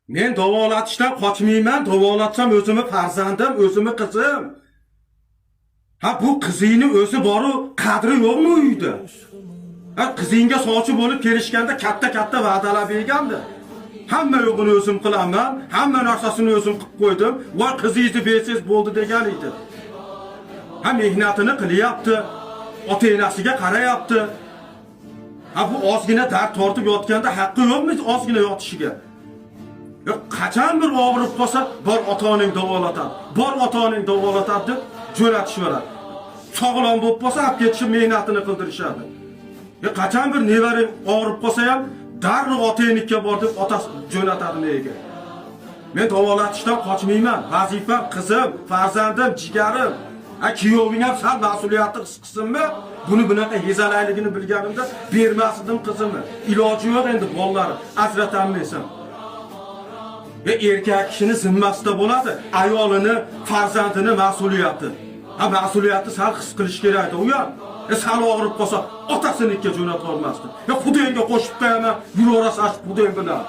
Men davolatishdan qochmayman, davolatsam o'zimni farzandim, o'zimni qizim. Ha, bu qizingni o'zi boru qadri yo'qmi uyda? Ha, qizingga sovchi bo'lib kelishganda katta-katta va'dalar bergandi. Hamma yo'g'ini o'zim qilaman, hamma narsasini o'zim qilib qo'ydim. Voy, qizingizni bersangiz bo'ldi degan edi. Ha, mehnatini qilyapti. Ota-enasiga qarayapti. Ha, bu ozgina dard tortib yotganda haqqi yo'qmi ozgina yotishiga? Yo'q, qachon bir og'rib qolsa, bor ota-onang davolatadi. Bor ota-onang davolatadi deb jo'natishaveradi. Sog'lom bo'lib qolsa, olib ketishib mehnatini qildirishadi. Ya qachon bir nevarang og'rib qolsa ham darrov otangnikiga bor deb otasi jo'natadi nega? Men davolatishdan qochmayman. Vazifam qizim, farzandim, jigarim. Ha, kuyoving ham sal mas'uliyatni his qilsinmi? Buni bunaqa hezalakligini bilganimda bermas edim qizimni. Iloji yo'q endi bolalar ajratolmaysan. Ve erkak kishini zimmasida bo'ladi ayolini, farzandini mas'uliyati. Ha, mas'uliyatni sal his qilish kerak u ham. Sal og'rib qolsa otasinikiga jo'natib yubormasdi. Ya, Xudoyga qo'shib qo'yaman, yuraverasan shu Xudoy bilan.